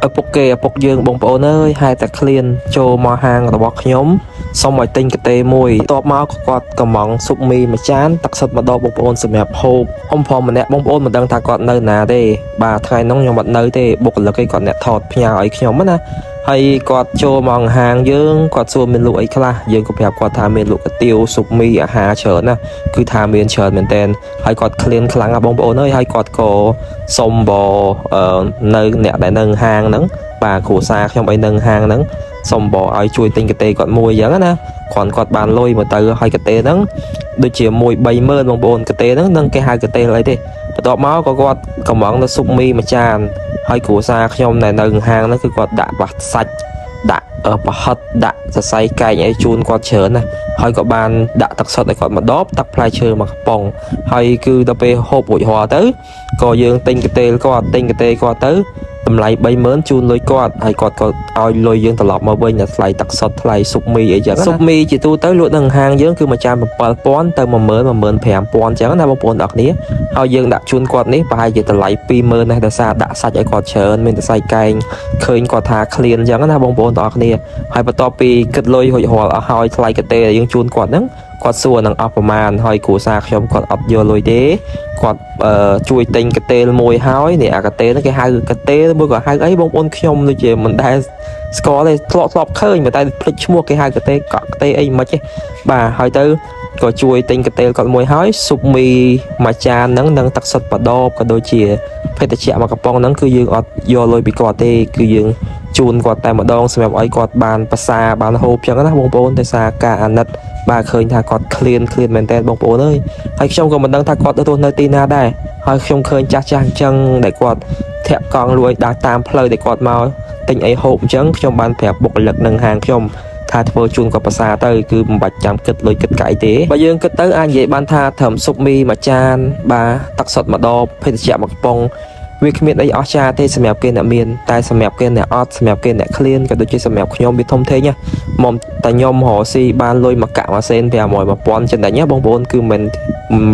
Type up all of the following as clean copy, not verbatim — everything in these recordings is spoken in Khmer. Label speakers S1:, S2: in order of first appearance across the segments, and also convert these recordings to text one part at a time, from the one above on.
S1: ឪពុកគេឪពុកយើងបងប្អូនអើយហេតុតែឃ្លានចូលមកហាងរបស់ខ្ញុំសូមឲ្យទិញកាតេមួយបន្ទាប់មកក៏គាត់កំងស៊ុបមីមួយចានទឹកសុទ្ធម្ដងបងប្អូនសម្រាប់ហូបអ៊ំផងម្នាក់បងប្អូនមិនដឹងថាគាត់នៅណាទេបាទថ្ងៃហ្នឹងខ្ញុំអត់នៅទេបុគ្គលិកឯងគាត់អ្នកថតផ្ញើឲ្យខ្ញុំណាហើយគាត់ចូលមកហាងយើងគាត់សួរមានលក់អីខ្លះយើងក៏ប្រាប់គាត់ថាមានលក់កាទៀវស៊ុបមីអាហារច្រើនណាគឺថាមានច្រើនមែនតើហើយគាត់ឃ្លានខ្លាំងណាស់បងប្អូនអើយហើយគាត់ក៏សុំបអឺនៅអ្នកដែលនៅហាងហ្នឹងបាទគ្រួសារខ្ញុំអីនៅហាងហ្នឹងសុំបឲ្យជួយទិញកាតេគាត់មួយអញ្ចឹងណាគ្រាន់គាត់បានលុយមកទៅហើយកាតេហ្នឹងដូចជាមួយ30000បងប្អូនកាតេហ្នឹងនឹងគេហៅកាតេអីទេបន្ទាប់មកក៏គាត់កំងនៅស៊ុបមីមួយចានហើយគ្រួសារខ្ញុំដែលនៅហាងហ្នឹងគឺគាត់ដាក់បាសសាច់ដាក់ប្រហិតដាក់សរសៃកែងអីជូនគាត់ច្រើនណាហើយក៏បានដាក់ទឹកសុទ្ធឲ្យគាត់មួយដបទឹកផ្លែឈើមួយកំប៉ុងហើយគឺដល់ពេលហូបរួចរាល់ទៅក៏យើងទិញកាតេលគាត់ទិញកាតេគាត់ទៅតម្លៃ30000ជូនលុយគាត់ហើយគាត់ក៏ឲ្យលុយយើងត្រឡប់មកវិញដល់ថ្លៃទឹកសុទ្ធថ្លៃស៊ុបមីអីចឹងស៊ុបមីជាទូទៅលក់នៅហាងយើងគឺមួយចាន7000ទៅ10000 15000ចឹងណាបងប្អូនទាំងអស់គ្នាហើយយើងដាក់ជូនគាត់នេះប្រហែលជាតម្លៃ20000ដែរដោយសារដាក់សាច់ឲ្យគាត់ច្រើនមានតែសាច់កែងឃើញគាត់ថាឃ្លានចឹងណាបងប្អូនទាំងអស់គ្នាហើយបន្ទាប់ពីគិតលុយរួចរាល់អស់ហើយថ្លៃកាតេដែលយើងជូនគាត់ហ្នឹងគាត់សួរនឹងអស់ប្រមាណហើយគ្រួសារខ្ញុំគាត់អត់យកលុយទេគាត់ជួយទិញកាតេលមួយហើយនេះអាកាតេហ្នឹងគេហៅកាតេលមួយក៏ហៅអីបងប្អូនខ្ញុំដូចជាមិនដែលស្គាល់ទេធ្លាប់ធ្លាប់ឃើញប៉ុន្តែភ្លេចឈ្មោះគេហៅកាតេកក់កាតេអីមិនទេបាទហើយទៅក៏ជួយទិញកាតេលគាត់មួយហើយស៊ុបមីមួយចានហ្នឹងនិងទឹកសុទ្ធបដបក៏ដូចជាភេសជ្ជៈមួយកំប៉ុងហ្នឹងគឺយើងអត់យកលុយពីគាត់ទេគឺយើងជូនគាត់តែម្ដងសម្រាប់ឲ្យគាត់បានប្រសាបានហូបចឹងណាបងប្អូនដោយសារការអាណិតបាទឃើញថាគាត់ឃ្លានឃ្លានមែនតើបងប្អូនអើយហើយខ្ញុំក៏មិនដឹងថាគាត់រស់នៅទីណាដែរហើយខ្ញុំឃើញចាស់ចាស់អញ្ចឹងដែលគាត់ធាក់កង់លួយដើរតាមផ្លូវដែលគាត់មកទិញអីហូបអញ្ចឹងខ្ញុំបានប្រាប់បុគ្គលិកនឹងហាងខ្ញុំថាធ្វើជូនគាត់ប្រសាទៅគឺមិនបាច់ចាំគិតលុយគិតកាយទេបើយើងគិតទៅអាចនិយាយបានថាត្រឹមស៊ុបមីមួយចានបាទទឹកសុទ្ធមួយដបភេសជ្ជៈមួយកំប៉ុងវាគ្មានអីអស្ចារ្យទេសម្រាប់គេអ្នកមានតែសម្រាប់គេអ្នកអត់សម្រាប់គេអ្នកឃ្លានក៏ដូចជាសម្រាប់ខ្ញុំវាធំធេងណាមុំតែខ្ញុំរកស៊ីបានលុយមួយកាក់មួយសេន500 1000ចំណេញណាបងប្អូនគឺមិន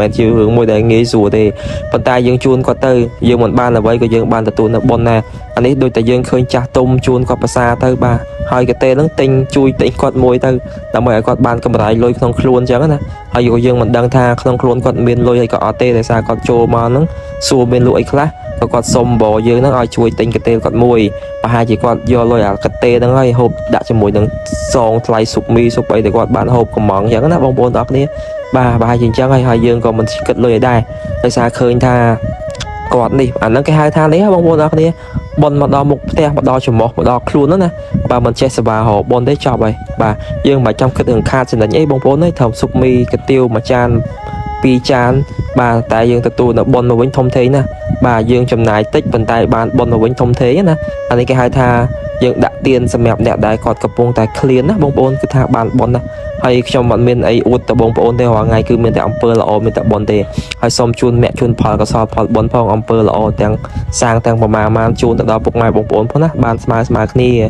S1: មិនជារឿងមួយដែលងាយស្រួលទេប៉ុន្តែយើងជូនគាត់ទៅយើងមិនបានអ្វីក៏យើងបានទទួលនៅបុណ្យដែរអានេះដូចតែយើងឃើញចាស់ទុំជូនគាត់ប្រសាទៅបាទហើយកតេហ្នឹងទិញជួយទិញគាត់មួយទៅដើម្បីឲ្យគាត់បានកម្រៃលុយក្នុងខ្លួនអញ្ចឹងណាហើយក៏យើងមិនដឹងថាក្នុងខ្លួនគាត់មានលុយហើយក៏អត់ទេដោយសារគាត់ចូលមកហ្នឹងសួរមានលក់អីខ្លះក៏គាត់សុំបយើងហ្នឹងឲ្យជួយទិញកាតេលគាត់មួយប្រហែលជាគាត់យកលុយអាកាតេហ្នឹងហើយហូបដាក់ជាមួយនឹងសងថ្លៃស៊ុបមីស៊ុបអីដែលគាត់បានហូបកំងអញ្ចឹងណាបងប្អូនទាំងអស់គ្នាបាទប្រហែលជាអញ្ចឹងហើយហើយយើងក៏មិនគិតលុយឲ្យដែរដោយសារឃើញថាគាត់នេះអាហ្នឹងគេហៅថានេះបងប្អូនទាំងអស់គ្នាប៉ុនមកដល់មុខផ្ទះមកដល់ច្រមុះមកដល់ខ្លួនហ្នឹងណាបើមិនចេះសេវារកប៉ុនទេចប់ហើយបាទយើងមិនបាច់ចាំគិតរឿងខាតចំណេញអីបងប្អូនទេត្រឹមស៊ុបមីកាទៀវមួយចានពីរចានបាទតែយើងទទួលនៅប៉ុនមកវិញធំធេងណាបាទយើងចំណាយតិចប៉ុន្តែបានប៉ុនមកវិញធំធេងណាអានេះគេហៅថាយើងដាក់ទៀនសម្រាប់អ្នកដែលគាត់កំពុងតែឃ្លានណាបងប្អូនគឺថាបានប៉ុនណាហើយខ្ញុំអត់មានអីអួតទៅបងប្អូនទេរាល់ថ្ងៃគឺមានតែអំពើល្អមានតែប៉ុនទេហើយសូមជូនមគ្គជូនផលកុសលផលបុណ្យផងអំពើល្អទាំងសាងទាំងប្រមាណជូនទៅដល់ពុកម៉ែបងប្អូនផងណាបានស្មើស្មើគ្នា។